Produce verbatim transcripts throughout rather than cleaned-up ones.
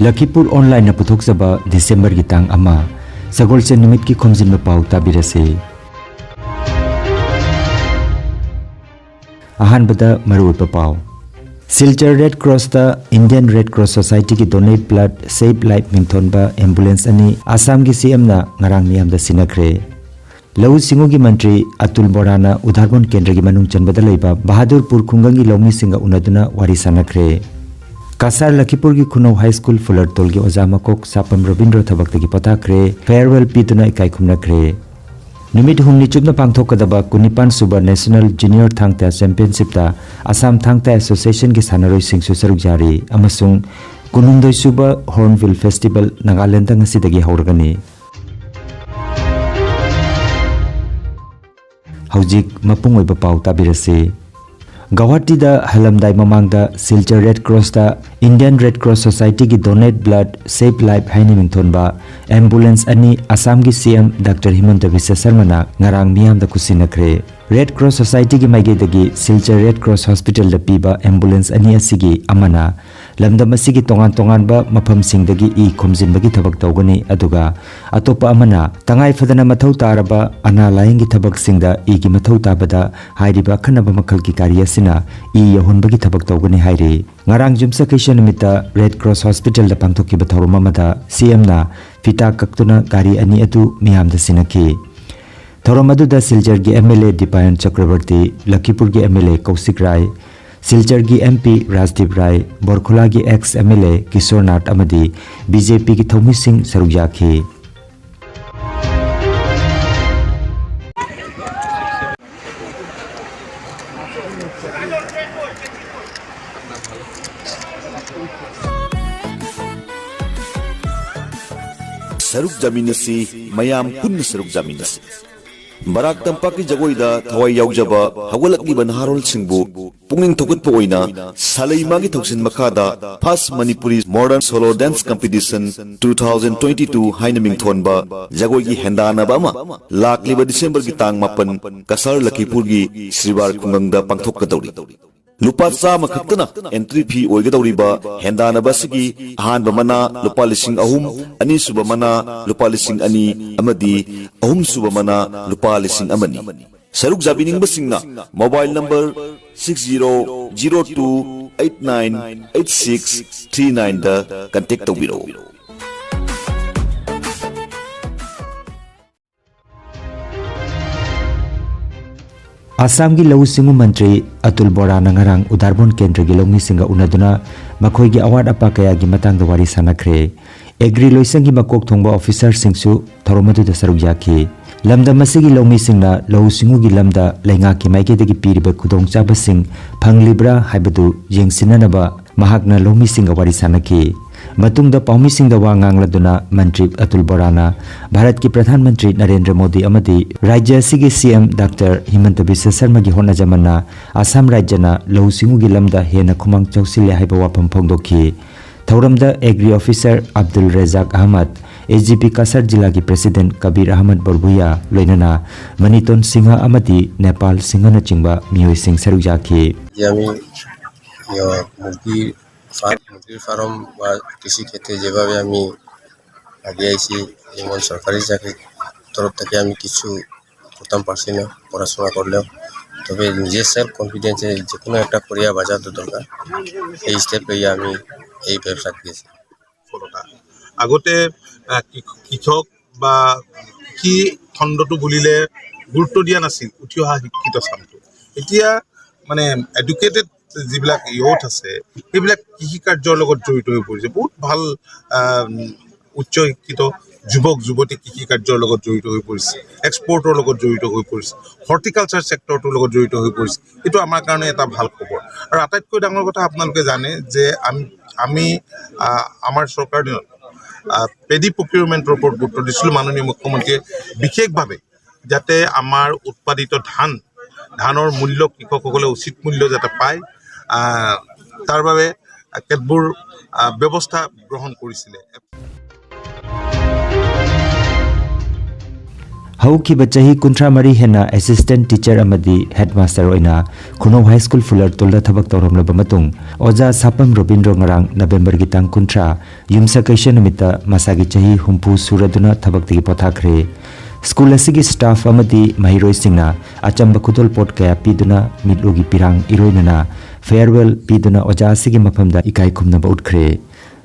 ꯂꯈꯤꯄꯨꯔ ꯑꯣꯟꯂꯥꯏꯟꯅ ꯄꯨꯊꯣꯛꯆꯕ ꯗꯤꯁꯦꯝꯕꯔꯒꯤ ꯇꯥꯡ ꯑꯃ, ꯁꯒꯣꯜꯁꯦꯟ ꯅꯨꯃꯤꯠꯀꯤ ꯈꯣꯝꯖꯤꯟꯕ ꯄꯥꯎ ꯇꯥꯕꯤꯔꯁꯤ꯫ ꯑꯍꯥꯟꯕꯗ ꯃꯔꯨꯑꯣꯏꯕ ꯄꯥꯎ꯫ ꯁꯤꯜꯆꯔ ꯔꯦꯗ ꯀ꯭ꯔꯣꯁꯇ ꯏꯟꯗꯤꯌꯟ ꯔꯦꯗ ꯀ꯭ꯔꯣꯁ ꯁꯣꯁꯥꯏꯇꯤꯒꯤ Donate Blood Save Life ꯃꯤꯡꯊꯣꯟꯕ ꯑꯦꯝꯕꯨꯂꯦꯟꯁ ꯑꯅꯤ ꯑꯁꯥꯝꯒꯤ ꯁꯤ ꯑꯦꯝꯅ ꯉꯔꯥꯡ ꯃꯤꯌꯥꯝꯗ ꯁꯤꯟꯅꯈ꯭ꯔꯦ꯫ ꯂꯧꯎ ꯁꯤꯡꯎꯒꯤ ꯃꯟꯇ꯭ꯔꯤ ꯑꯇꯨꯜ ꯕꯣꯔꯥꯅ ꯎꯗꯥꯔꯕꯣꯟ ꯀꯦꯟꯗ꯭ꯔꯒꯤ ꯃꯅꯨꯡ ꯆꯟꯕꯗ ꯂꯩꯕ ꯕꯍꯥꯗꯨꯔꯄꯨꯔ ꯈꯨꯡꯒꯪꯒꯤ ꯂꯧꯃꯤꯁꯤꯡꯒ ꯎꯅꯗꯨꯅ ꯋꯥꯔꯤ ꯁꯥꯟꯅꯈ꯭ꯔꯦ꯫ ꯀꯁꯥꯔ ꯂꯈꯤꯄꯨꯔꯒꯤ ꯈꯨꯅꯧ ꯍꯥꯏ ꯁ꯭ꯀꯨꯜ ꯐꯨꯂꯔꯇꯣꯜꯒꯤ ꯑꯣꯖꯥ ꯃꯀꯣꯛ ꯁꯥꯄꯝ ꯔꯕꯤꯟꯗ꯭ꯔꯣ ꯊꯕꯛꯇꯒꯤ ꯄꯣꯊꯥꯈ꯭ꯔꯦ, ꯐꯦꯌꯔꯋꯦꯜ ꯄꯤꯗꯨꯅ ꯏꯀꯥꯏ ꯈꯨꯝꯅꯈ꯭ꯔꯦ꯫ ꯅꯨꯃꯤꯠ ꯍꯨꯝꯅꯤ ꯆꯨꯞꯅ ꯄꯥꯡꯊꯣꯛꯀꯗꯕ ꯀꯨꯟꯅꯤꯄꯥꯟ ꯁꯨꯕ ꯅꯦꯁꯅꯦꯜ ꯖꯨꯅꯤꯌꯔ ꯊꯥꯡ ꯇꯥ ꯆꯦꯝꯄꯤꯌꯟꯁꯤꯞꯇ ꯑꯁꯥꯝ ꯊꯥꯡ ꯇꯥ ꯑꯦꯁꯣꯁꯤꯌꯦꯁꯟꯒꯤ ꯁꯥꯟꯅꯔꯣꯏꯁꯤꯡꯁꯨ ꯁꯔꯨꯛ ꯌꯥꯔꯤ ꯑꯃꯁꯨꯡ ꯀꯨꯟꯍꯨꯝꯗꯣꯏ ꯁꯨꯕ ꯍꯣꯔꯟꯕꯤꯜ ꯐꯦꯁꯇꯤꯚꯦꯜ ꯅꯥꯒꯥꯂꯦꯟꯗ ꯉꯁꯤꯗꯒꯤ ꯍꯧꯔꯒꯅꯤ꯫ ꯍꯧꯖꯤꯛ ꯃꯄꯨꯡ ꯑꯣꯏꯕ ꯄꯥꯎ ꯇꯥꯕꯤꯔꯁꯤ꯫ ꯒꯧꯍꯥꯇꯤꯗ ꯍꯜꯂꯝꯗꯥꯏ ꯃꯃꯥꯡꯗ ꯁꯤꯜꯆꯔ ꯔꯦꯗ ꯀ꯭ꯔꯣꯁꯇ ꯏꯟꯗꯤꯌꯟ ꯔꯦꯗ ꯀ꯭ꯔꯣꯁ ꯁꯣꯁꯥꯏꯇꯤꯒꯤ Donate Blood Save Life ꯍꯥꯏꯅ ꯃꯤꯡꯊꯣꯟꯕ ꯑꯦꯝꯕꯨꯂꯦꯟꯁ ꯑꯅꯤ ꯑꯁꯥꯝꯒꯤ ꯁꯤ ꯑꯦꯝ ꯗꯥꯛꯇꯔ ꯍꯤꯃꯟꯇ ꯕꯤꯁ꯭ꯋ ꯁꯔꯃꯅ ꯉꯔꯥꯡ ꯃꯤꯌꯥꯝꯗ ꯈꯨꯠꯁꯤꯟꯅꯈ꯭ꯔꯦ꯫ ꯔꯦꯗ ꯀ꯭ꯔꯣꯁ ꯁꯣꯁꯥꯏꯇꯤꯒꯤ ꯃꯥꯏꯀꯩꯗꯒꯤ ꯁꯤꯜꯆꯔ ꯔꯦꯗ ꯀ꯭ꯔꯣꯁ ꯍꯣꯁꯄꯤꯇꯥꯜꯗ ꯄꯤꯕ ꯑꯦꯝꯕꯨꯂꯦꯟꯁ ꯑꯅꯤ ꯑꯁꯤꯒꯤ ꯑꯃꯅ ꯂꯝꯗꯝ ꯑꯁꯤꯒꯤ ꯇꯣꯉꯥꯟ ꯇꯣꯉꯥꯟꯕ ꯃꯐꯝꯁꯤꯡꯗꯒꯤ ꯏ ꯈꯣꯝꯖꯤꯟꯕꯒꯤ ꯊꯕꯛ ꯇꯧꯒꯅꯤ, ꯑꯗꯨꯒ ꯑꯇꯣꯞꯄ ꯑꯃꯅ ꯇꯉꯥꯏ ꯐꯗꯅ ꯃꯊꯧ ꯇꯥꯔꯕ ꯑꯅꯥ ꯂꯥꯌꯦꯡꯒꯤ ꯊꯕꯛꯁꯤꯡꯗ ꯏꯒꯤ ꯃꯊꯧ ꯇꯥꯕꯗ ꯍꯥꯏꯔꯤꯕ ꯑꯈꯟꯅꯕ ꯃꯈꯜꯒꯤ ꯒꯥꯔꯤ ꯑꯁꯤꯅ ꯏ ꯌꯧꯍꯟꯕꯒꯤ ꯊꯕꯛ ꯇꯧꯒꯅꯤ ꯍꯥꯏꯔꯤ꯫ ꯉꯔꯥꯡ ꯌꯨꯝꯁꯀꯩꯁ ꯅꯨꯃꯤꯠꯇ ꯔꯦꯗ ꯀ꯭ꯔꯣꯁ ꯍꯣꯁꯄꯤꯇꯥꯜꯗ ꯄꯥꯡꯊꯣꯛꯈꯤꯕ ꯊꯧꯔꯝ ꯑꯃꯗ ꯁꯤ ꯑꯦꯝꯅ ꯐꯤꯇꯥ ꯀꯛꯇꯨꯅ ꯒꯥꯔꯤ ꯑꯅꯤ ꯑꯗꯨ ꯃꯤꯌꯥꯝꯗ ꯁꯤꯟꯅꯈꯤ꯫ ꯊꯧꯔꯝ ꯑꯗꯨꯗ ꯁꯤꯜꯆꯔꯒꯤ M L A Dipayan Chakraborty, ꯂꯈꯤꯄꯨꯔꯒꯤ M L A Kaushik Rai, ꯁꯤꯜꯆꯔꯒꯤ ꯑꯦꯝ ꯄꯤ ꯔꯥꯖꯗꯤꯞ ꯔꯥꯏ, ꯕꯣꯔꯈꯨꯂꯥꯒꯤ ex M L A Kishore Nath ꯑꯃꯗꯤ ꯕꯤ ꯖꯦ ꯄꯤꯒꯤ ꯊꯧꯃꯤꯁꯤꯡ ꯁꯔꯨꯛ ꯌꯥꯈꯤ꯫ ꯁꯔꯨꯛ ꯌꯥꯃꯤꯟꯅꯁꯤ, ꯃꯌꯥꯝ ꯄꯨꯟꯅ ꯁꯔꯨꯛ ꯌꯥꯃꯤꯟꯅꯁꯤ꯫ ꯕꯔꯥꯛ ꯇꯝꯄꯥꯛꯀꯤ ꯖꯒꯣꯏꯗ ꯊꯋꯥꯏ ꯌꯥꯎꯖꯕ ꯍꯧꯒꯠꯂꯛꯂꯤꯕ ꯅꯍꯥꯔꯣꯜꯁꯤꯡꯕꯨ ꯄꯨꯛꯅꯤꯡ ꯊꯧꯒꯠꯄ ꯑꯣꯏꯅ ꯁꯥꯂꯩꯃꯥꯒꯤ ꯊꯧꯁꯤꯟ ꯃꯈꯥꯗ First Manipuri Modern Solo Dance Competition two thousand twenty-two ꯍꯥꯏꯅ ꯃꯤꯡꯊꯣꯟꯕ ꯖꯒꯣꯏꯒꯤ ꯍꯦꯟꯗꯥꯟꯅꯕ ꯑꯃ ꯂꯥꯛꯂꯤꯕ ꯗꯤꯁꯦꯝꯕꯔꯒꯤ ꯇꯥꯡ ꯃꯥꯄꯟ ꯀꯁꯥꯔ ꯂꯈꯤꯄꯨꯔꯒꯤ ꯁ꯭ꯔꯤꯕꯥꯔ ꯈꯨꯡꯒꯪꯗ ꯄꯥꯡꯊꯣꯛꯀꯗꯧꯔꯤ꯫ ꯂꯨꯄꯥ ꯆꯥꯝꯃ ꯈꯛꯇꯅ entry fee ꯑꯣꯏꯒꯗꯧꯔꯤꯕ ꯍꯦꯟꯗꯥꯟꯅꯕ ꯑꯁꯤꯒꯤ ꯑꯍꯥꯟꯕ ꯃꯅꯥ ꯂꯨꯄꯥ ꯂꯤꯁꯤꯡ ꯑꯍꯨꯝ, ꯑꯅꯤꯁꯨꯕ ꯃꯅꯥ ꯂꯨꯄꯥ ꯂꯤꯁꯤꯡ ꯑꯅꯤ ꯑꯃꯗꯤ ꯑꯍꯨꯝꯁꯨꯕ ꯃꯅꯥ ꯂꯨꯄꯥ ꯂꯤꯁꯤꯡ ꯑꯃꯅꯤ꯫ ꯁꯔꯨꯛ ꯌꯥꯕꯤꯅꯤꯡꯕꯁꯤꯡꯅ mobile number six zero zero two eight nine eight six three nine ꯗ contact ꯇꯧꯕꯤꯔꯛꯎ꯫ ꯑꯁꯥꯝꯒꯤ ꯂꯧꯎ ꯁꯤꯡꯎ ꯃꯟꯇ꯭ꯔꯤ ꯑꯇꯨꯜ ꯕꯣꯔꯥꯅ ꯉꯔꯥꯡ ꯎꯗꯥꯔꯕꯣꯟ ꯀꯦꯟꯗ꯭ꯔꯒꯤ ꯂꯧꯃꯤꯁꯤꯡꯒ ꯎꯅꯗꯨꯅ ꯃꯈꯣꯏꯒꯤ ꯑꯋꯥꯠ ꯑꯄꯥ ꯀꯌꯥꯒꯤ ꯃꯇꯥꯡꯗ ꯋꯥꯔꯤ ꯁꯥꯟꯅꯈ꯭ꯔꯦ꯫ ꯑꯦꯒ꯭ꯔꯤ ꯂꯣꯏꯁꯪꯒꯤ ꯃꯀꯣꯛ ꯊꯣꯡꯕ ꯑꯣꯐꯤꯁꯥꯔꯁꯤꯡꯁꯨ ꯊꯧꯔꯝ ꯑꯗꯨꯗ ꯁꯔꯨꯛ ꯌꯥꯈꯤ꯫ ꯂꯝꯗꯝ ꯑꯁꯤꯒꯤ ꯂꯧꯃꯤꯁꯤꯡꯅ ꯂꯧꯎ ꯁꯤꯡꯎꯒꯤ ꯂꯝꯗ ꯂꯩꯉꯥꯛꯀꯤ ꯃꯥꯏꯀꯩꯗꯒꯤ ꯄꯤꯔꯤꯕ ꯈꯨꯗꯣꯡꯆꯥꯕꯁꯤꯡ ꯐꯪꯂꯤꯕ꯭ꯔꯥ ꯍꯥꯏꯕꯗꯨ ꯌꯦꯡꯁꯤꯟꯅꯅꯕ ꯃꯍꯥꯛꯅ ꯂꯧꯃꯤꯁꯤꯡꯒ ꯋꯥꯔꯤ ꯁꯥꯟꯅꯈꯤ꯫ ꯃꯇꯨꯡꯗ ꯄꯥꯎꯃꯤꯁꯤꯡꯗ ꯋꯥ ꯉꯥꯡꯂꯗꯨꯅ ꯃꯟꯇ꯭ꯔꯤ ꯑꯇꯨꯜ ꯕꯣꯔꯥꯅ ꯚꯥꯔꯠꯀꯤ ꯄ꯭ꯔꯙꯥꯟ ꯃꯟꯇ꯭ꯔꯤ ꯅꯔꯦꯟꯗ꯭ꯔ ꯃꯣꯗꯤ ꯑꯃꯗꯤ ꯔꯥꯖ꯭ꯌ ꯑꯁꯤꯒꯤ ꯁꯤ ꯑꯦꯝ ꯗꯥꯛꯇꯔ ꯍꯤꯃꯟꯇ ꯕꯤꯁ꯭ꯋ ꯁꯔꯃꯒꯤ ꯍꯣꯠꯅꯖꯃꯟꯅ ꯑꯁꯥꯝ ꯔꯥꯖ꯭ꯌꯅ ꯂꯧꯎ ꯁꯤꯡꯎꯒꯤ ꯂꯝꯗ ꯍꯦꯟꯅ ꯈꯨꯃꯥꯡ ꯆꯥꯎꯁꯤꯜꯂꯦ ꯍꯥꯏꯕ ꯋꯥꯐꯝ ꯐꯣꯡꯗꯣꯛꯈꯤ꯫ ꯊꯧꯔꯝꯗ agri officer Abdul Rezak Ahmed, A G P Cachar ꯖꯤꯂꯥꯒꯤ ꯄ꯭ꯔꯦꯁꯤꯗꯦꯟꯠ ꯀꯕꯤꯔ ꯑꯍꯃꯗ ꯕꯣꯔꯕꯨꯌꯥ, ꯂꯣꯏꯅꯅ ꯃꯅꯤꯇꯣꯟ ꯁꯤꯡꯍ ꯑꯃꯗꯤ ꯅꯦꯄꯥꯜ ꯁꯤꯡꯍꯅꯆꯤꯡꯕ ꯃꯤꯑꯣꯏꯁꯤꯡ ꯁꯔꯨꯛ ꯌꯥꯈꯤ꯫ যে আমি ইয়, মুৰ্গী ফাৰ্ম, মুৰ্গীৰ ফাৰ্ম বা কৃষি ক্ষেত্রে যেভাবে আমি আগে আইছি, যেমন সরকারি চাকরির তরফ থেকে আমি কিছু করতাম পারছি না, পড়াশোনা করলেও, তবে নিজের সেলফ কনফিডেন্সে যে কোনো একটা করিয়া বাজার তো দরকার, এই স্টেপ লইয়া আমি এই ব্যবসাত গেছি। সফলতা। আগতে, আহ, কৃ-, কৃষক বা কৃষি খণ্ডটো বুলিলে গুৰুত্ব দিয়া নাছিল উঠি অহা শিক্ষিত চামটো। এতিয়া মানে এডুকেটেড যিবিলাক য়ুথ আছে, সেইবিলাক কৃষি কাৰ্যৰ লগত জড়িত হৈ পৰিছে। বহুত ভাল, আহ, উচ্চ শিক্ষিত যুৱক যুৱতী কৃষি কাৰ্যৰ লগত জড়িত হৈ পৰিছে, এক্সপৰ্টৰ লগত জড়িত হৈ পৰিছে, হৰ্টিকালচাৰ ছেক্টৰটোৰ লগত জড়িত হৈ পৰিছে। এইটো আমাৰ কাৰণে এটা ভাল খবৰ। আৰু আটাইতকৈ ডাঙৰ কথা আপোনালোকে জানে যে আমি, আমি, আহ, আমাৰ চৰকাৰ দিনত, আহ, পেডি প্ৰকিউৰমেণ্টৰ ওপৰত গুৰুত্ব দিছিলোঁ। মাননীয় মুখ্যমন্ত্ৰীয়ে বিশেষভাৱে যাতে আমাৰ উৎপাদিত ধান, ধানৰ মূল্য কৃষকসকলে উচিত মূল্য যাতে পায়, আহ, তাৰ বাবে কেতবোৰ, আহ, ব্যৱস্থা গ্ৰহণ কৰিছিলে। ꯍꯧꯈꯤꯕ ꯆꯍꯤ ꯀꯨꯟꯊ꯭ꯔꯥ ꯃꯔꯤ ꯍꯦꯟꯅ assistant teacher ꯑꯃꯗꯤ headmaster ꯑꯣꯏꯅ ꯈꯨꯅꯧ High School ꯐꯨꯂꯔꯇꯣꯜꯗ ꯊꯕꯛ ꯇꯧꯔꯝꯂꯕ ꯃꯇꯨꯡ, ꯑꯣꯖꯥ ꯁꯥꯄꯝ ꯔꯣꯕꯤꯟꯗ꯭ꯔꯣ ꯉꯔꯥꯡ Novemberꯒꯤ ꯇꯥꯡ ꯀꯨꯟꯊ꯭ꯔꯥ, ꯌꯨꯝꯁꯀꯩꯁ ꯅꯨꯃꯤꯠꯇ ꯃꯁꯥꯒꯤ ꯆꯍꯤ ꯍꯨꯝꯐꯨ ꯁꯨꯔꯗꯨꯅ ꯊꯕꯛꯇꯒꯤ ꯄꯣꯊꯥꯈ꯭ꯔꯦ꯫ School ꯑꯁꯤꯒꯤ staff ꯑꯃꯗꯤ ꯃꯍꯩꯔꯣꯏꯁꯤꯡꯅ ꯑꯆꯝꯕ ꯈꯨꯗꯣꯜꯄꯣꯠ ꯀꯌꯥ ꯄꯤꯗꯨꯅ ꯃꯤꯠꯂꯨꯒꯤ ꯄꯤꯔꯥꯡ ꯏꯔꯣꯏꯅꯅ farewell ꯄꯤꯗꯨꯅ ꯑꯣꯖꯥ ꯑꯁꯤꯒꯤ ꯃꯐꯝꯗ ꯏꯀꯥꯏ ꯈꯨꯝꯅꯕ ꯎꯠꯈ꯭ꯔꯦ꯫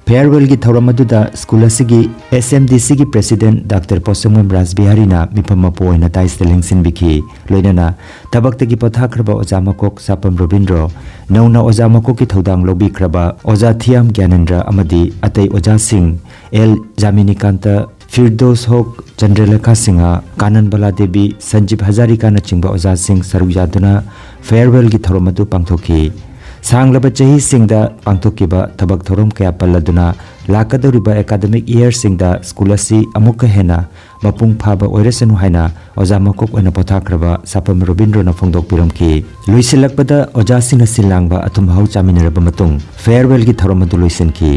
Farewellꯒꯤ ꯊꯧꯔꯝ ꯑꯗꯨꯗ school ꯑꯁꯤꯒꯤ SMDCꯒꯤ president Doctor ꯄꯣꯠꯁꯪꯕꯝ ꯔꯥꯖꯕꯤꯍꯥꯔꯤꯅ ꯃꯤꯐꯝ ꯃꯄꯨ ꯑꯣꯏꯅ ꯇꯥꯏꯁꯇ ꯂꯦꯡꯁꯤꯟꯕꯤꯈꯤ꯫ ꯂꯣꯏꯅꯅ ꯊꯕꯛꯇꯒꯤ ꯄꯣꯊꯥꯈ꯭ꯔꯕ ꯑꯣꯖꯥ ꯃꯀꯣꯛ ꯁꯥꯄꯝ ꯔꯣꯕꯤꯟꯗ꯭ꯔꯣ, ꯅꯧꯅ ꯑꯣꯖꯥ ꯃꯀꯣꯛꯀꯤ ꯊꯧꯗꯥꯡ ꯂꯧꯕꯤꯈ꯭ꯔꯕ ꯑꯣꯖꯥ ꯊꯤꯌꯥꯝ ꯒ꯭ꯌꯥꯅꯦꯟꯗ꯭ꯔ ꯑꯃꯗꯤ ꯑꯇꯩ ꯑꯣꯖꯥꯁꯤꯡ ꯑꯦꯜ ꯖꯥꯃꯤꯅꯤꯀꯥꯟꯇ, ꯐꯤꯔꯗꯣꯁ ꯍꯣꯛ, ꯆꯟꯗ꯭ꯔꯂꯦꯈꯥ ꯁꯤꯡꯍ, ꯀꯥꯅꯟꯕꯂꯥ ꯗꯦꯕꯤ, ꯁꯟꯖꯤꯕ ꯍꯖꯥꯔꯤꯀꯥꯅꯆꯤꯡꯕ ꯑꯣꯖꯥꯁꯤꯡ ꯁꯔꯨꯛ ꯌꯥꯗꯨꯅ farewellꯒꯤ ꯊꯧꯔꯝ ꯑꯗꯨ ꯄꯥꯡꯊꯣꯛꯈꯤ꯫ ꯁꯥꯡꯂꯕ ꯆꯍꯤꯁꯤꯡꯗ ꯄꯥꯡꯊꯣꯛꯈꯤꯕ ꯊꯕꯛ ꯊꯧꯔꯝ ꯀꯌꯥ ꯄꯜꯂꯗꯨꯅ ꯂꯥꯛꯀꯗꯧꯔꯤꯕ academic yearꯁꯤꯡꯗ school ꯑꯁꯤ ꯑꯃꯨꯛꯀ ꯍꯦꯟꯅ ꯃꯄꯨꯡ ꯐꯥꯕ ꯑꯣꯏꯔꯁꯅꯨ ꯍꯥꯏꯅ ꯑꯣꯖꯥ ꯃꯀꯣꯛ ꯑꯣꯏꯅ ꯄꯣꯊꯥꯈ꯭ꯔꯕ ꯁꯥꯄꯝ ꯔꯣꯕꯤꯟꯗ꯭ꯔꯣꯅ ꯐꯣꯡꯗꯣꯛꯄꯤꯔꯝꯈꯤ꯫ ꯂꯣꯏꯁꯤꯜꯂꯛꯄꯗ ꯑꯣꯖꯥꯁꯤꯡꯅ ꯁꯤꯜ ꯂꯥꯡꯕ ꯑꯊꯨꯝ ꯑꯍꯥꯎ ꯆꯥꯃꯤꯟꯅꯔꯕ ꯃꯇꯨꯡ farewellꯒꯤ ꯊꯧꯔꯝ ꯑꯗꯨ ꯂꯣꯏꯁꯤꯟꯈꯤ꯫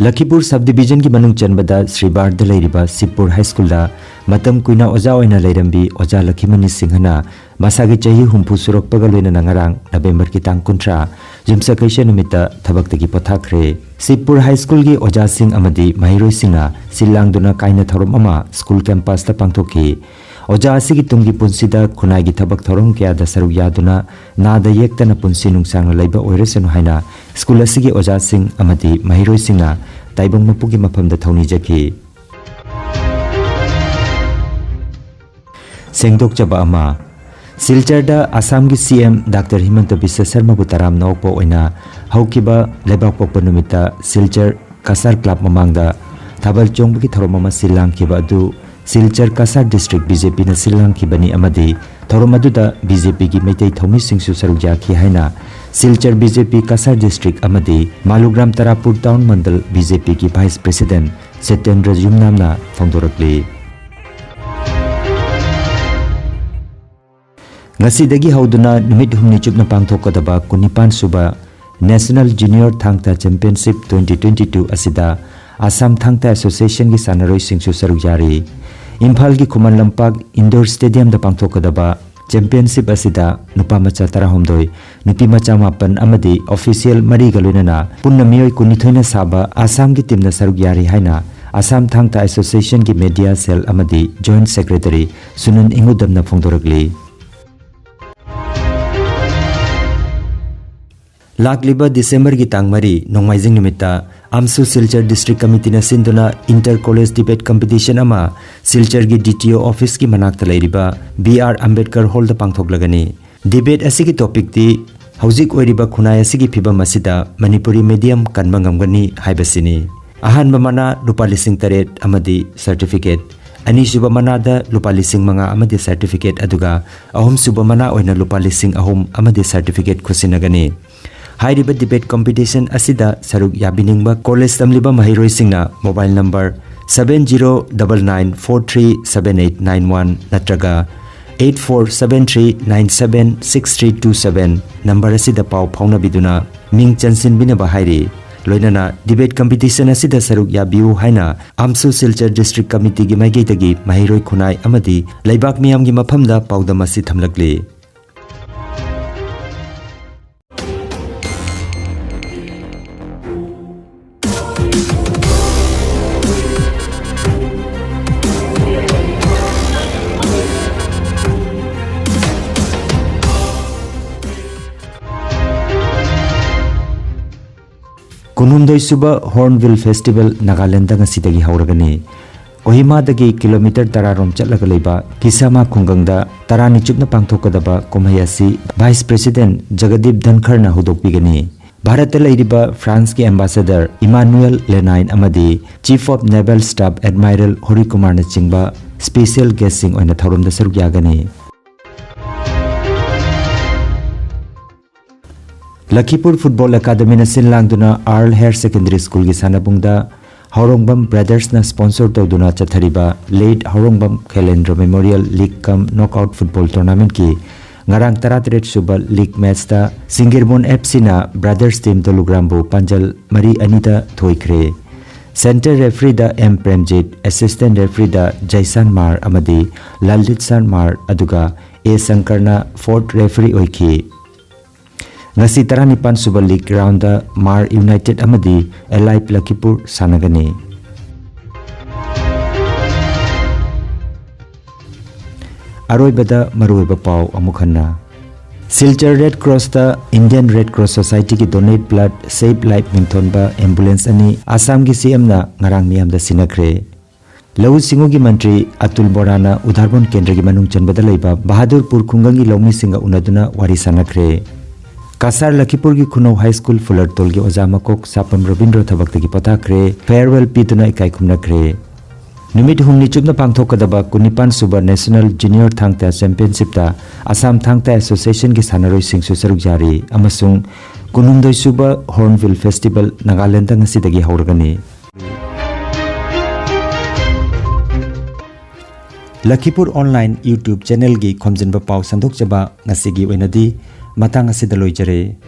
ꯂꯈꯤꯄꯨꯔ subdivisionꯒꯤ ꯃꯅꯨꯡ ꯆꯟꯕꯗ ꯁ꯭ꯔꯤꯕꯥꯔꯗ ꯂꯩꯔꯤꯕ ꯁꯤꯕꯄꯨꯔ High Schoolꯗ ꯃꯇꯝ ꯀꯨꯏꯅ ꯑꯣꯖꯥ ꯑꯣꯏꯅ ꯂꯩꯔꯝꯕꯤ ꯑꯣꯖꯥ ꯂꯈꯤꯃꯅꯤ ꯁꯤꯡꯍꯅ ꯃꯁꯥꯒꯤ ꯆꯍꯤ ꯍꯨꯝꯐꯨ ꯁꯨꯔꯛꯄꯒ ꯂꯣꯏꯅꯅ ꯉꯔꯥꯡ Novemberꯒꯤ ꯇꯥꯡ ꯀꯨꯟꯊ꯭ꯔꯥ, ꯌꯨꯝꯁꯀꯩꯁ ꯅꯨꯃꯤꯠꯇ ꯊꯕꯛꯇꯒꯤ ꯄꯣꯊꯥꯈ꯭ꯔꯦ꯫ ꯁꯤꯕꯄꯨꯔ High Schoolꯒꯤ ꯑꯣꯖꯥꯁꯤꯡ ꯑꯃꯗꯤ ꯃꯍꯩꯔꯣꯏꯁꯤꯡꯅ ꯁꯤꯜ ꯂꯥꯡꯗꯨꯅ ꯀꯥꯏꯅ ꯊꯧꯔꯝ ꯑꯃ school campusꯇ ꯄꯥꯡꯊꯣꯛꯈꯤ꯫ ꯑꯣꯖꯥ ꯑꯁꯤꯒꯤ ꯇꯨꯡꯒꯤ ꯄꯨꯟꯁꯤꯗ ꯈꯨꯟꯅꯥꯏꯒꯤ ꯊꯕꯛ ꯊꯧꯔꯝ ꯀꯌꯥꯗ ꯁꯔꯨꯛ ꯌꯥꯗꯨꯅ ꯅꯥꯗ ꯌꯦꯛꯇꯅ ꯄꯨꯟꯁꯤ ꯅꯨꯡꯁꯥꯡꯅ ꯂꯩꯕ ꯑꯣꯏꯔꯁꯅꯨ ꯍꯥꯏꯅ school ꯑꯁꯤꯒꯤ ꯑꯣꯖꯥꯁꯤꯡ ꯑꯃꯗꯤ ꯃꯍꯩꯔꯣꯏꯁꯤꯡꯅ ꯇꯥꯏꯕꯪ ꯃꯄꯨꯒꯤ ꯃꯐꯝꯗ ꯊꯧꯅꯤꯖꯈꯤ꯫ ꯁꯦꯡꯗꯣꯛꯆꯕ ꯑꯃ꯫ ꯁꯤꯜꯆꯔꯗ ꯑꯁꯥꯝꯒꯤ CM Doctor ꯍꯤꯃꯟꯇ ꯕꯤꯁ꯭ꯋ ꯁꯔꯃꯕꯨ ꯇꯔꯥꯝꯅ ꯑꯣꯛꯄ ꯑꯣꯏꯅ ꯍꯧꯈꯤꯕ ꯂꯩꯕꯥꯛꯄꯣꯛꯄ ꯅꯨꯃꯤꯠꯇ ꯁꯤꯜꯆꯔ ꯀꯁꯥꯔ club ꯃꯃꯥꯡꯗ ꯊꯥꯕꯜ ꯆꯣꯡꯕꯒꯤ ꯊꯧꯔꯝ ꯑꯃ ꯁꯤꯜ ꯂꯥꯡꯈꯤꯕ ꯑꯗꯨ ꯁꯤꯜꯆꯔ ꯀꯁꯥꯔ district BJPꯅ ꯁꯤꯜ ꯂꯥꯡꯈꯤꯕꯅꯤ ꯑꯃꯗꯤ ꯊꯧꯔꯝ ꯑꯗꯨꯗ ꯕꯤ ꯖꯦ ꯄꯤꯒꯤ ꯃꯩꯇꯩ ꯊꯧꯃꯤꯁꯤꯡꯁꯨ ꯁꯔꯨꯛ ꯌꯥꯈꯤ ꯍꯥꯏꯅ ꯁꯤꯜꯆꯔ ꯕꯤ ꯖꯦ ꯄꯤ ꯀꯁꯥꯔ ꯗꯤꯁꯇ꯭ꯔꯤꯛ ꯑꯃꯗꯤ ꯃꯥꯂꯨꯒ꯭ꯔꯥꯝ ꯇꯔꯥꯄꯨꯔ ꯇꯥꯎꯟ ꯃꯟꯗꯜ ꯕꯤ ꯖꯦ ꯄꯤꯒꯤ ꯚꯥꯏꯁ ꯄ꯭ꯔꯦꯁꯤꯗꯦꯟꯠ ꯁꯇ꯭ꯌꯦꯟꯗ꯭ꯔ ꯌꯨꯝꯅꯥꯝꯅ ꯐꯣꯡꯗꯣꯔꯛꯂꯤ꯫ ꯉꯁꯤꯗꯒꯤ ꯍꯧꯗꯨꯅ ꯅꯨꯃꯤꯠ ꯍꯨꯝꯅꯤ ꯆꯨꯞꯅ ꯄꯥꯡꯊꯣꯛꯀꯗꯕ ꯀꯨꯟꯅꯤꯄꯥꯟ ꯁꯨꯕ National Junior ꯊꯥꯡ ꯇꯥ Championship twenty twenty two ꯑꯁꯤꯗ ꯑꯁꯥꯝ ꯊꯥꯡ ꯇꯥ ꯑꯦꯁꯣꯁꯤꯌꯦꯁꯟꯒꯤ ꯁꯥꯟꯅꯔꯣꯏꯁꯤꯡꯁꯨ ꯁꯔꯨꯛ ꯌꯥꯔꯤ꯫ ꯏꯝꯐꯥꯜꯒꯤ ꯈꯨꯃꯟ ꯂꯝꯄꯥꯛ ꯏꯟꯗꯣꯔ ꯁ꯭ꯇꯦꯗꯤꯌꯝꯗ ꯄꯥꯡꯊꯣꯛꯀꯗꯕ ꯆꯦꯝꯄꯤꯌꯟꯁꯤꯞ ꯑꯁꯤꯗ ꯅꯨꯄꯥ ꯃꯆꯥ ꯇꯔꯥꯍꯨꯝꯗꯣꯏ, ꯅꯨꯄꯤ ꯃꯆꯥ ꯃꯥꯄꯟ ꯑꯃꯗꯤ ꯑꯣꯐꯤꯁꯤꯌꯦꯜ ꯃꯔꯤꯒ ꯂꯣꯏꯅꯅ ꯄꯨꯟꯅ ꯃꯤꯑꯣꯏ ꯀꯨꯟꯅꯤꯊꯣꯏꯅ ꯁꯥꯕ ꯑꯁꯥꯝꯒꯤ ꯇꯤꯝꯅ ꯁꯔꯨꯛ ꯌꯥꯔꯤ ꯍꯥꯏꯅ ꯑꯁꯥꯝ ꯊꯥꯡ ꯇꯥ ꯑꯦꯁꯣꯁꯤꯌꯦꯁꯟꯒꯤ ꯃꯦꯗꯤꯌꯥ ꯁꯦꯜ ꯑꯃꯗꯤ ꯖꯣꯏꯟꯠ ꯁꯦꯀ꯭ꯔꯦꯇꯔꯤ ꯁꯨꯅꯟ ꯏꯉꯨꯗꯝꯅ ꯐꯣꯡꯗꯣꯔꯛꯂꯤ꯫ ꯂꯥꯛꯂꯤꯕ ꯗꯤꯁꯦꯝꯕꯔꯒꯤ ꯇꯥꯡ ꯃꯔꯤ, ꯅꯣꯡꯃꯥꯏꯖꯤꯡ ꯅꯨꯃꯤꯠꯇ ꯑꯝꯁꯨ ꯁꯤꯜꯆꯔ ꯗꯤꯁꯇ꯭ꯔꯤꯛ ꯀꯃꯤꯇꯤꯅ ꯁꯤꯟꯗꯨꯅ ꯏꯟꯇꯔ ꯀꯣꯂꯦꯖ ꯗꯤꯕꯦꯠ ꯀꯝꯄꯤꯇꯤꯁꯟ ꯑꯃ ꯁꯤꯜꯆꯔꯒꯤ ꯗꯤ ꯇꯤ ꯑꯣ ꯑꯣꯐꯤꯁꯀꯤ ꯃꯅꯥꯛꯇ ꯂꯩꯔꯤꯕ ꯕꯤ ꯑꯥꯔ ꯑꯝꯕꯦꯗꯀꯔ ꯍꯣꯜꯗ ꯄꯥꯡꯊꯣꯛꯂꯒꯅꯤ꯫ ꯗꯤꯕꯦꯠ ꯑꯁꯤꯒꯤ ꯇꯣꯄꯤꯛꯇꯤ ꯍꯧꯖꯤꯛ ꯑꯣꯏꯔꯤꯕ ꯈꯨꯟꯅꯥꯏ ꯑꯁꯤꯒꯤ ꯐꯤꯕꯝ ꯑꯁꯤꯗ ꯃꯅꯤꯄꯨꯔꯤ ꯃꯤꯗꯤꯌꯝ ꯀꯟꯕ ꯉꯝꯒꯅꯤ ꯍꯥꯏꯕꯁꯤꯅꯤ꯫ ꯑꯍꯥꯟꯕ ꯃꯅꯥ ꯂꯨꯄꯥ ꯂꯤꯁꯤꯡ ꯇꯔꯦꯠ ꯑꯃꯗꯤ ꯁꯔꯇꯤꯐꯤꯀꯦꯠ, ꯑꯅꯤꯁꯨꯕ ꯃꯅꯥꯗ ꯂꯨꯄꯥ ꯂꯤꯁꯤꯡ ꯃꯉꯥ ꯑꯃꯗꯤ ꯁꯔꯇꯤꯐꯤꯀꯦꯠ, ꯑꯗꯨꯒ ꯑꯍꯨꯝꯁꯨꯕ ꯃꯅꯥ ꯑꯣꯏꯅ ꯂꯨꯄꯥ ꯂꯤꯁꯤꯡ ꯑꯍꯨꯝ ꯑꯃꯗꯤ ꯁꯔꯇꯤꯐꯤꯀꯦꯠ ꯈꯨꯠꯁꯤꯟꯅꯒꯅꯤ꯫ ꯍꯥꯏꯔꯤꯕ ꯗꯤꯕꯦꯠ ꯀꯝꯄꯤꯇꯤꯁꯟ ꯑꯁꯤꯗ ꯁꯔꯨꯛ ꯌꯥꯕꯤꯅꯤꯡꯕ ꯀꯣꯂꯦꯖ ꯇꯝꯂꯤꯕ ꯃꯍꯩꯔꯣꯏꯁꯤꯡꯅ mobile number seven zero double nine four three seven eight nine one ꯅꯠꯇ꯭ꯔꯒ eight four seven three nine seven six three two seven number ꯑꯁꯤꯗ ꯄꯥꯎ ꯐꯥꯎꯅꯕꯤꯗꯨꯅ ꯃꯤꯡ ꯆꯟꯁꯤꯟꯕꯤꯅꯕ ꯍꯥꯏꯔꯤ꯫ ꯂꯣꯏꯅꯅ ꯗꯤꯕꯦꯠ ꯀꯝꯄꯤꯇꯤꯁꯟ ꯑꯁꯤꯗ ꯁꯔꯨꯛ ꯌꯥꯕꯤꯌꯨ ꯍꯥꯏꯅ ꯑꯝꯁꯨ ꯁꯤꯜꯆꯔ ꯗꯤꯁꯇ꯭ꯔꯤꯛ ꯀꯃꯤꯇꯤꯒꯤ ꯃꯥꯏꯀꯩꯗꯒꯤ ꯃꯍꯩꯔꯣꯏ ꯈꯨꯟꯅꯥꯏ ꯑꯃꯗꯤ ꯂꯩꯕꯥꯛ ꯃꯤꯌꯥꯝꯒꯤ ꯃꯐꯝꯗ ꯄꯥꯎꯗꯝ ꯑꯁꯤ ꯊꯝꯂꯛꯂꯤ꯫ ꯀꯨꯟꯍꯨꯝꯗꯣꯏ ꯁꯨꯕ ꯍꯣꯔꯟꯕꯤꯜ ꯐꯦꯁꯇꯤꯚꯦꯜ ꯅꯥꯒꯥꯂꯦꯟꯗ ꯉꯁꯤꯗꯒꯤ ꯍꯧꯔꯒꯅꯤ꯫ ꯀꯣꯍꯤꯃꯥꯗꯒꯤ ꯀꯤꯂꯣꯃꯤꯇꯔ ꯇꯔꯥ ꯔꯣꯝ ꯆꯠꯂꯒ ꯂꯩꯕ ꯀꯤꯁꯥꯃꯥ ꯈꯨꯡꯒꯪꯗ ꯇꯔꯥꯅꯤ ꯆꯨꯞꯅ ꯄꯥꯡꯊꯣꯛꯀꯗꯕ ꯀꯨꯝꯍꯩ ꯑꯁꯤ ꯚꯥꯏꯁ ꯄ꯭ꯔꯦꯁꯤꯗꯦꯟꯠ ꯖꯒꯗꯤꯞ ꯙꯟꯈꯔꯅ ꯍꯧꯗꯣꯛꯄꯤꯒꯅꯤ꯫ ꯚꯥꯔꯠꯇ ꯂꯩꯔꯤꯕ ꯐ꯭ꯔꯥꯟꯁꯀꯤ ꯑꯦꯝꯕꯥꯁꯦꯗꯔ ꯏꯃꯥꯅꯨꯑꯦꯜ ꯂꯦꯅꯥꯏꯟ ꯑꯃꯗꯤ chief of naval staff admiral Hari ꯀꯨꯃꯥꯔꯅꯆꯤꯡꯕ ꯁ꯭ꯄꯦꯁꯤꯌꯦꯜ ꯒꯦꯁ꯭ꯠꯁꯤꯡ ꯑꯣꯏꯅ ꯊꯧꯔꯝꯗ ꯁꯔꯨꯛ ꯌꯥꯒꯅꯤ꯫ ꯂꯈꯤꯄꯨꯔ ꯐꯨꯠꯕꯣꯜ ꯑꯦꯀꯥꯗꯃꯤꯅ ꯁꯤꯟ ꯂꯥꯡꯗꯨꯅ ꯑꯥꯔꯜ ꯍꯥꯌꯔ ꯁꯦꯀꯦꯟꯗꯔꯤ ꯁ꯭ꯀꯨꯜꯒꯤ ꯁꯥꯟꯅꯕꯨꯡꯗ ꯍꯧꯔꯣꯡꯕꯝ ꯕ꯭ꯔꯗꯔꯁꯅ ꯁ꯭ꯄꯣꯟꯁꯔ ꯇꯧꯗꯨꯅ ꯆꯠꯊꯔꯤꯕ ꯂꯦꯠ ꯍꯧꯔꯣꯡꯕꯝ ꯈꯦꯂꯦꯟꯗ꯭ꯔ ꯃꯦꯃꯣꯔꯤꯌꯦꯜ ꯂꯤꯒ ꯀꯝ ꯅꯣꯛꯑꯥꯎꯠ ꯐꯨꯠꯕꯣꯜ ꯇꯣꯔꯅꯥꯃꯦꯟꯠꯀꯤ ꯉꯔꯥꯡ ꯇꯔꯥꯇꯔꯦꯠ ꯁꯨꯕ ꯂꯤꯒ ꯃꯦꯆꯇ ꯁꯤꯡꯒꯤꯔꯃꯣꯟ ꯑꯦꯐ ꯁꯤꯅ ꯕ꯭ꯔꯗꯔꯁ ꯇꯤꯝ ꯗꯣꯂꯨꯒ꯭ꯔꯥꯝꯕꯨ ꯄꯥꯟꯖꯜ ꯃꯔꯤ ꯑꯅꯤꯗ ꯊꯣꯏꯈ꯭ꯔꯦ꯫ ꯁꯦꯟꯇꯔ ꯔꯦꯐ꯭ꯔꯤꯗ ꯑꯦꯝ ꯄ꯭ꯔꯦꯝꯖꯤꯠ, ꯑꯦꯁꯤꯁꯇꯦꯟ ꯔꯦꯐ꯭ꯔꯤꯗ ꯖꯩꯁꯥꯟ ꯃꯥꯔ ꯑꯃꯗꯤ ꯂꯂꯤꯠ ꯁꯥꯟ ꯃꯥꯔ, ꯑꯗꯨꯒ ꯑꯦ ꯁꯪꯀꯔꯅ ꯐꯣꯔꯠ ꯔꯦꯐ꯭ꯔꯤ ꯑꯣꯏꯈꯤ꯫ ꯉꯁꯤ ꯇꯔꯥꯅꯤꯄꯥꯟ ꯁꯨꯕ ꯂꯤꯒ ꯔꯥꯎꯟꯗ ꯃꯥꯔ ꯌꯨꯅꯥꯏꯇꯦꯗ ꯑꯃꯗꯤ ꯑꯦꯂꯥꯏꯠ ꯂꯈꯤꯄꯨꯔ ꯁꯥꯟꯅꯒꯅꯤ꯫ ꯑꯔꯣꯏꯕꯗ ꯃꯔꯨꯑꯣꯏꯕ ꯄꯥꯎ ꯑꯃꯨꯛ ꯍꯟꯅ꯫ ꯁꯤꯜꯆꯔ ꯔꯦꯗ ꯀ꯭ꯔꯣꯁꯇ ꯏꯟꯗꯤꯌꯟ ꯔꯦꯗ ꯀ꯭ꯔꯣꯁ ꯁꯣꯁꯥꯏꯇꯤꯒꯤ ꯗꯣꯅꯦꯠ ꯕ꯭ꯂꯗ ꯁꯦꯚ ꯂꯥꯏꯐ ꯃꯤꯡꯊꯣꯟꯕ ꯑꯦꯝꯕꯨꯂꯦꯟꯁ ꯑꯅꯤ ꯑꯁꯥꯝꯒꯤ ꯁꯤꯑꯦꯝꯅ ꯉꯔꯥꯡ ꯃꯤꯌꯥꯝꯗ ꯁꯤꯟꯅꯈ꯭ꯔꯦ꯫ ꯂꯧꯎ ꯁꯤꯡꯎꯒꯤ ꯃꯟꯇ꯭ꯔꯤ ꯑꯇꯨꯜ ꯕꯣꯔꯥꯅ ꯎꯗꯥꯔꯕꯣꯟ ꯀꯦꯟꯗ꯭ꯔꯒꯤ ꯃꯅꯨꯡ ꯆꯟꯕꯗ ꯂꯩꯕ ꯕꯍꯥꯗꯨꯔꯄꯨꯔ ꯈꯨꯡꯒꯪꯒꯤ ꯂꯧꯃꯤꯁꯤꯡꯒ ꯎꯅꯗꯨꯅ ꯋꯥꯔꯤ ꯁꯥꯟꯅꯈ꯭ꯔꯦ꯫ ꯀꯁꯥꯔ ꯂꯈꯤꯄꯨꯔꯒꯤ ꯈꯨꯅꯧ ꯍꯥꯏ ꯁ꯭ꯀꯨꯜ ꯐꯨꯂꯔꯇꯣꯜꯒꯤ ꯑꯣꯖꯥ ꯃꯀꯣꯛ ꯁꯥꯄꯝ ꯔꯕꯤꯟꯗ꯭ꯔꯣ ꯊꯕꯛꯇꯒꯤ ꯄꯣꯊꯥꯈ꯭ꯔꯦ꯫ ꯐꯦꯌꯔꯋꯦꯜ ꯄꯤꯗꯨꯅ ꯏꯀꯥꯏ ꯈꯨꯝꯅꯈ꯭ꯔꯦ꯫ ꯅꯨꯃꯤꯠ ꯍꯨꯝꯅꯤ ꯆꯨꯞꯅ ꯄꯥꯡꯊꯣꯛꯀꯗꯕ ꯀꯨꯟꯅꯤꯄꯥꯟ ꯁꯨꯕ ꯅꯦꯁꯅꯦꯜ ꯖꯨꯅꯤꯌꯔ ꯊꯥꯡ ꯇꯥ ꯆꯦꯝꯄꯤꯌꯟꯁꯤꯞꯇ ꯑꯁꯥꯝ ꯊꯥꯡ ꯇꯥ ꯑꯦꯁꯣꯁꯤꯌꯦꯁꯟꯒꯤ ꯁꯥꯟꯅꯔꯣꯏꯁꯤꯡꯁꯨ ꯁꯔꯨꯛ ꯌꯥꯔꯤ ꯑꯃꯁꯨꯡ ꯀꯨꯟꯍꯨꯝꯗꯣꯏ ꯁꯨꯕ ꯍꯣꯔꯟꯕꯤꯜ ꯐꯦꯁꯇꯤꯚꯦꯜ ꯅꯥꯒꯥꯂꯦꯟꯗ ꯉꯁꯤꯗꯒꯤ ꯍꯧꯔꯒꯅꯤ꯫ ꯂꯈꯤꯄꯨꯔ ꯑꯣꯟꯂꯥꯏꯟ YouTube ꯆꯦꯅꯦꯜꯒꯤ ꯈꯣꯝꯖꯤꯟꯕ ꯄꯥꯎ ꯁꯟꯗꯣꯛꯆꯕ ꯉꯁꯤꯒꯤ ꯑꯣꯏꯅꯗꯤ ꯃꯇꯥꯡ ꯑꯁꯤꯗ ꯂꯣꯏꯖꯔꯦ꯫